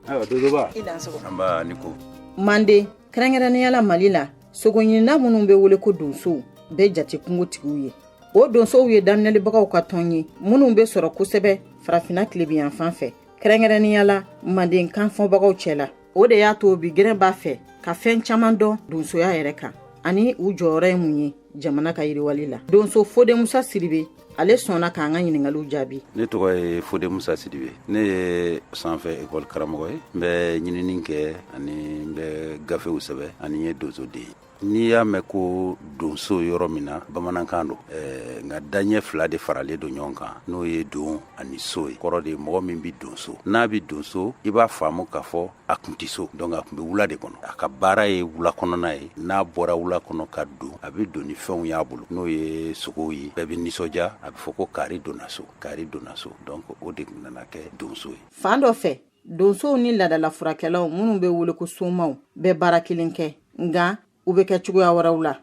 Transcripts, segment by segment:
Ayiwa, donsoba. I dansogo. Nba, ni ko. Manden, kɛrɛnkɛrɛnnenya la Mali la, sogoɲinina minnu bɛ wele ko donsow bɛ jate kungotigiw ye. O donsow ye daminɛlibagaw ka tɔn ye minnu bɛ sɔrɔ kosɛbɛ Farafinna tilebinyanfan fɛ, kɛrɛnkɛrɛnnenya la Manden kanfɔbagaw cɛ la. O de y'a to bi gɛrɛn b'a fɛ ka fɛn caman dɔn donsoya yɛrɛ kan ani u jɔyɔrɔ ye mun ye jamana ka yiriwali la. Donso Fode Musa Sidibe, ale sɔnna k'an ka ɲininkaliw jaabi. Ne tɔgɔ ye Fode Musa Sidibe, ne ye sanfɛ ekɔli karamɔgɔ ye, n bɛ ɲinini kɛ ani n bɛ gafew sɛbɛn ani n ye donsoden ye. N'i y'a mɛn ko donso yɔrɔ min na, bamanankan don, nka daɲɛ fila de faralen don ɲɔgɔn kan, n'o ye don ani so ye. Kɔrɔ de ye mɔgɔ min bɛ donso. N'a bɛ donso, i b'a faamu k'a fɔ a kun tɛ so, donc a kun bɛ wula de kɔnɔ. A ka baara ye wula kɔnɔna ye. N'a bɔra wula kɔnɔ ka don, a bɛ don ni fɛnw y'a bolo, n'o ye sogow ye. Bɛɛ bɛ nisɔndiya, a bɛ fɔ ko kari donna so, kari donna so. Donc o de nana kɛ donso ye. Fan dɔ fɛ, donsow ni laadala furakɛlaw minnu bɛ wele ko somaw bɛ baara kelen kɛ, nka u bɛ kɛ cogoya wɛrɛw la.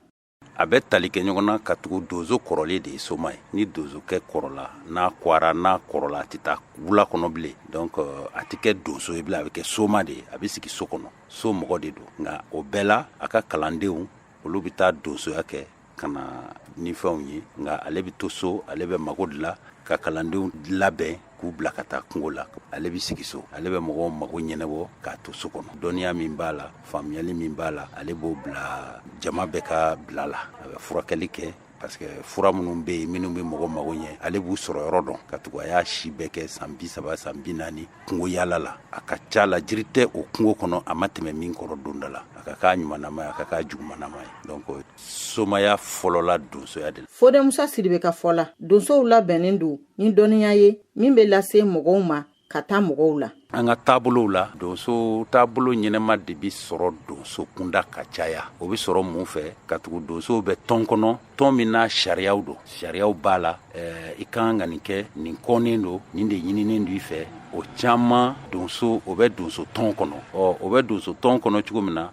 A bɛ tali kɛ ɲɔgɔn na, ka tugu donso kɔrɔlen de ye soma ye. Ni donsokɛ kɔrɔla, n'a kwara, n'a kɔrɔla, a tɛ taa wula kɔnɔ bilen. Donc a tɛ kɛ donso ye bilen, a bɛ kɛ soma de ye. A bɛ sigi so kɔnɔ, so mɔgɔ de don. Nka o bɛɛ la, a ka kalandenw, olu bɛ taa donsoya kɛ ka na ni fɛnw ye, nka ale bɛ to so, ale bɛ mago dilan ka kalandenw labɛn k'u bila ka taa kungo la. Ale bɛ sigi so, ale bɛ mɔgɔw mago ɲɛnabɔ k'a to so kɔnɔ. Dɔnniya min b'a la, faamuyali min b'a la, ale b'o bila jama bɛɛ ka bila la. A bɛ furakɛli kɛ, parce que fura minnu bɛ yen, minnu bɛ mɔgɔ mago ɲɛ, ale b'u sɔrɔ yɔrɔ dɔn, ka tugu a y'a si bɛɛ kɛ, san 30, san 40, kungo yaala la. A ka ca la, jiri tɛ o kungo kɔnɔ a ma tɛmɛ min kɔrɔ don dɔ la, a ka k'a ɲumanama ye, a ka k'a jugumanama ye. Donc somaya fɔlɔla donsoya de la. Fode Musa Sidibe ka fɔ la, donsow labɛnnen don ni dɔnniya ye min bɛ lase mɔgɔw ma ka taa mɔgɔw la. An ka taabolow la, donso taabolo ɲɛnɛma de bɛ sɔrɔ donso kunda ka caya. O bɛ sɔrɔ mun fɛ? Ka tugu donsow bɛ tɔn kɔnɔ, tɔn min n'a sariyaw don, sariyaw b'a la. I ka kan ka nin kɛ, nin kɔnnen don, nin de ɲininen don i fɛ. O caman donso, o bɛ donso tɔn kɔnɔ. Ɔ, o bɛ donso tɔn kɔnɔ cogo min na,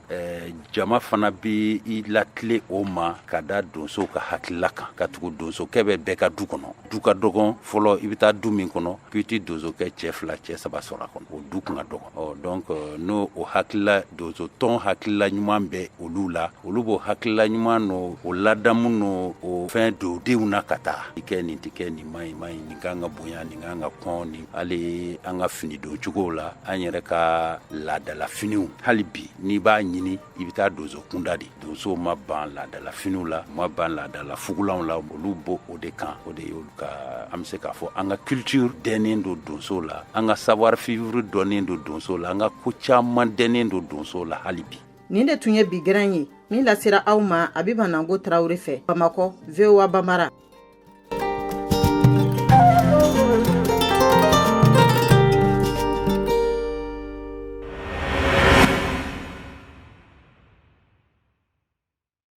jama fana bɛ i latile o ma ka da donsow ka hakilila kan, ka tugu donsokɛ bɛ bɛɛ ka du kɔnɔ. Du ka dɔgɔn fɔlɔ, i bɛ taa du min kɔnɔ k'i tɛ donsokɛ cɛ fila, cɛ saba sɔrɔ a kɔnɔ, o du kun ka dɔgɔn. Ɔ, donc n'o o hakilila, donso tɔn hakilila ɲuman bɛ olu la, olu b'o hakilila ɲuman n'o o ladamu n'o o fɛn don denw na ka taa i kɛ nin tɛ kɛ, nin man ɲi, man ɲi, nin kan ka bonya, nin kan ka kɔn. Nin hali an ka fini don cogow la, an yɛrɛ ka laadala finiw, hali bi n'i b'a ɲini, i bɛ taa donso kunda de. Donsow ma ban laadala finiw la, u ma ban laadala fugulanw la, olu bo o de kan. O de y'olu ka, an bɛ se k'a fɔ an ka culture dɛnnen don donsow la, an ka savoir vivre dɔnnen don donsow la, an ka ko caman dɛnnen don donsow la hali bi. Nin de tun ye bi gɛrɛn ye min lasera aw ma Abiba Nango Tarawele fɛ Bamakɔ, VOA Bambara.